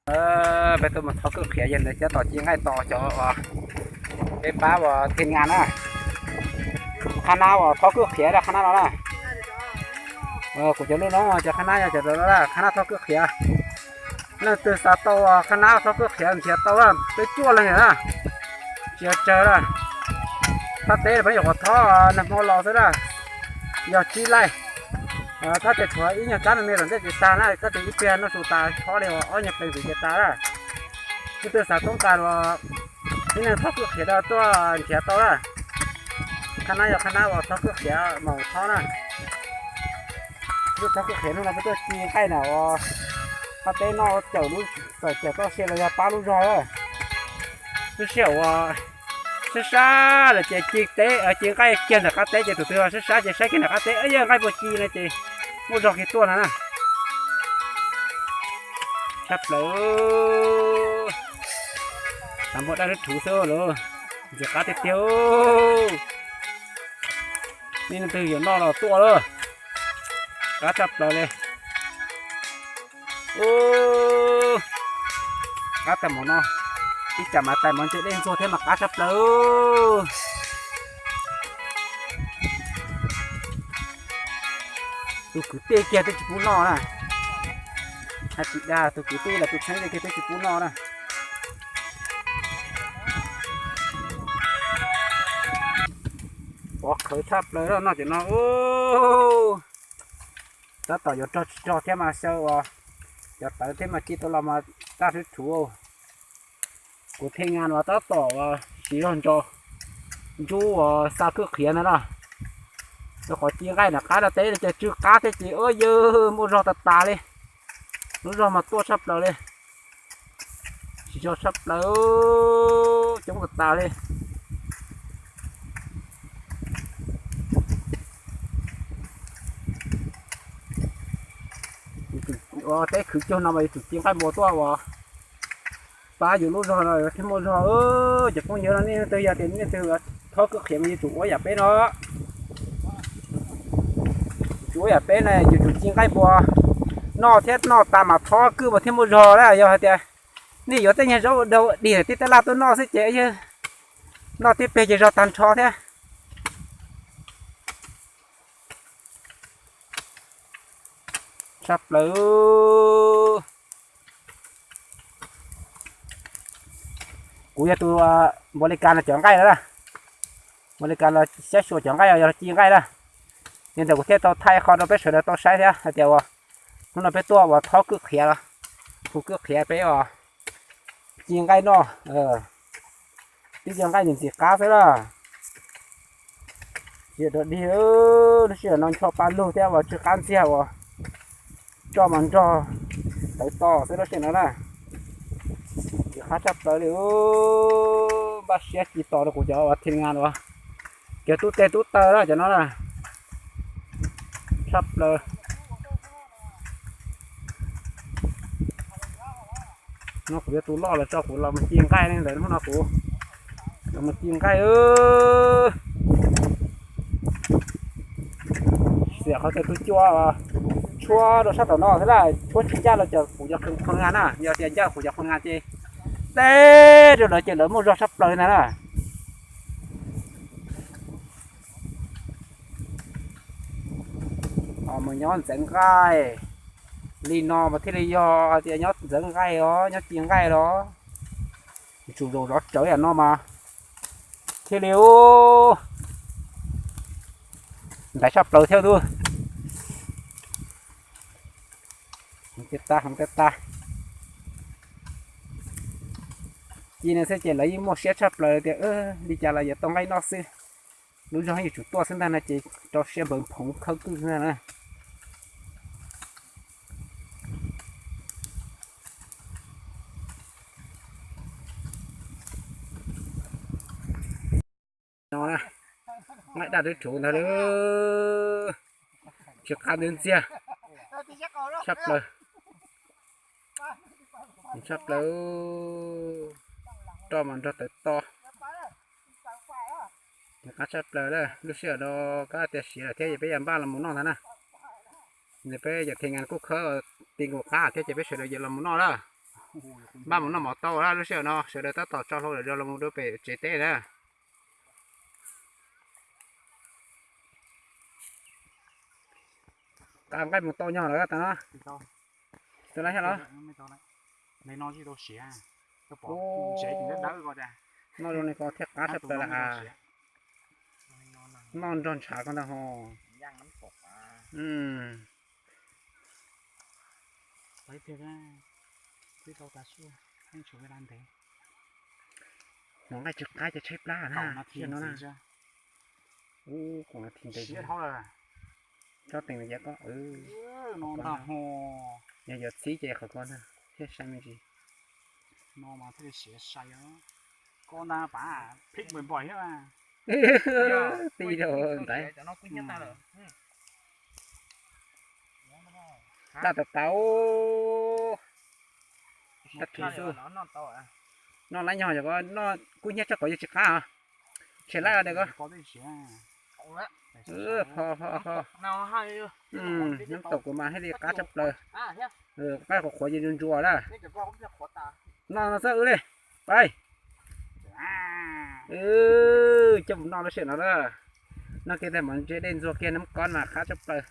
Peb tuaj mus thob kwj qhiav yog ntawd cov tom ci nqaij tos cov uas peb pab uas thij ngas na. Qhab nab uas thob kwj qhiav na, qhab nab no na. Kuv cov lub no cov qhab nab yog cov no na, qhab nab thob kwj qhiav. Leej twg xav tau qhab nab thob kwj qhiav nrhiav tau na, peb cuaj leeg na. Tsis yog tsawg na. Thaj teb peb nyuam qhuav thob nag hmo los xwb na. Yog tsib laij. Thaj teb tshuav ib nyuag kab me me tom ntej ces tag na, thaj teb ib pliag noj su tas thob li ob nyuag plees xwb ces tas na. Leej twg xav toob kas uas tib neeg thob kwj qhiav rau tuaj nrhiav tau na. Qhab nab yog qhab nab uas thob kwj qhiav mas thob na. Lub thob kwj qhiav hnub no peb tuaj ci nqaij na uas thaj teb noj cawm lub, txawm cawm txoj sia los yog pab lub zog. Lub sij hawm uas sab sab lawm ces ci teb, ci nqaij kiag ntawm qab teb ces tus twg sab sab ces saib kiag ntawm qab teb, yog nqaij puas ci no ces muaj zog kiag tuaj no na. Tshaj plaws. Xav npog dab rub rhuv xwb lauj, ntxim qab tiag tiag. Nej leej twg yuav noj los tuaj lauj. Qab tshaj plaws li. Qab tag npaum no, ib tsam mas tais mov ntse dej ntxuag thiab mas qab tshaj plaws. Tus kwv tij kiag twb tsis pub noj na. Hais tsis dag, tus kwv tij los tus txheeb kiag twb tsis pub noj na. Pov khawv tshaj plaws noj cov no. Tab tom yuav rog tsis rog thiab mas xyaw uas cov tawv thiab mas ci tau los mas taj swb rhuv. Kuv thij ngas uas tab tom uas siv zog ntso ntsub uas xa kwj qhiav ntag na. Rau qhov ci nqaij nram qab rau teb no ces tsw qab thiab ces ua yawg muaj zog tas tas li. Lub zog mas tuaj tshaj plaws li. Siv zog tshaj plaws, coob tas tas li. Ua teb khwv cuag no mas yuav tsum ci nqaij npua tuaj uas pab yus lub zog no thiaj muaj zog. Cov phooj ywg no nej leej twg yog tias nej leej twg thob kwj qhiav mas yuav tsum ua yam peb no. Yuav tsum ua yam peb na, yuav tsum ci nqaij npua noj thiab noj tas mas thob kwj mas thiaj muaj zog na. Yog hais tias nej yuav tej nyuag zaub ua dog ua dig tib tab laj tuaj noj xwb ces noj tib pliag ces zog tag nrho thiab. Tshaj plaws. Kuv yog tus npau li kas no cov nqaij no na. Npau li kas los saib xyuas cov nqaij yog ci nqaij na. Yog ntawd kuv thiaj tau thaij qho rau peb sawv daws tau saib thiab hais tias uas hnub no peb tuaj uas thob kwj qhiav los, khu kwj qhiav peb uas ci nqaij noj. Twb yog nqaij ntxim ntxim qab xwb na. Tsis yog dog dig, lub sij hawm no ncho pa lug thiab uas tsw qab ntxiag uas roj mas nrog tawv to xwb lub sij hawm no na. Ntxim qab tshaj plaws li. Npaj siab ci tos rau kuv cov uas thij ngas uas cov tub teg tub taw na cov no na. Tshaj plaws. No kuv yuav tus loj los tso kuv los mus ci nqaij ne, ntawd hnub no kuv los mus ci nqaij. Xiam qhov tias tus cua tshuab rau sab tom no xwb na, tshuab tsis ncaj los ces kuv cov qhua ngas na, yog tias ncaj kuv cov qhua ngas ces teb rau lawv ces lawv muaj zog tshaj plaws ntag na. Mus nyob ntxeev nqaij li no mas thiaj li yog hais tias nyob ntxeev nqaij os, nyob ci nqaij los tsum zaum zov tsawv yam no mas thiaj li ntaiv tshaj plaws thiab tub. Heev tiag tag, heev tiag tag. Ci no xwb ces lawv yeej muaj siab tshaj plaws tias li cas los yuav tau nqaij noj xwb. Lub zog yuav tsum tuaj xwb ntag no ces rau siab npawv phoov khawb kwj xwb ntag na. No na, nqaij daj rwb rhuv ntag lauj. Tsw qab ntxiag ntxiag, tshaj plaws, tshaj plaws. Roj mas nrog tawv to. Qab tshaj plaws lawm, lub sij hawm no kab tias siav lawm thiab ces peb yuav npaj los mus noj ntag na. Nws peb yog thij ngas kuj khawb ti nkaus qab thiab ces peb sawv daws yuav los mus noj lawm. Npaj mus noj mov tau lawm, lub sij hawm no sawv daws tab tom tso hlau los mus rau pem tsev teb na. Qab nqaij mus tau nyob lawm tas no. Tus lawv thiaj los. Noj zoo li ko thiaj qab tshaj plaws lawm as. Noj nrog ntshav ko ntag ho. Hnov nqaij tsw qab ces tshaib plab na. Ub, kaum nas this ntev. Tsob teem no ces koj, yog yuav txhib ces qhov ko ntag thiaj sai me ntsis. Tij rau ntaiv. Laj tau tau. Laj thwv xwb. Noj lab nyob yog ko noj kub hnyiab tshaj qhov yuav tsis qab os. Tshem laj de ko. Pho pho pho. Nyob tau kuv mas thiaj li qab tshaj plaws. Qab qhuav qhuav ces ntsuas ntsuas lawm. Noj no xwb wb li. Pais. Coj mus noj lub sij hawm no lawm. Noj kiag tag mas ntse dej ntxuag kiag nab kob mas qab tshaj plaws.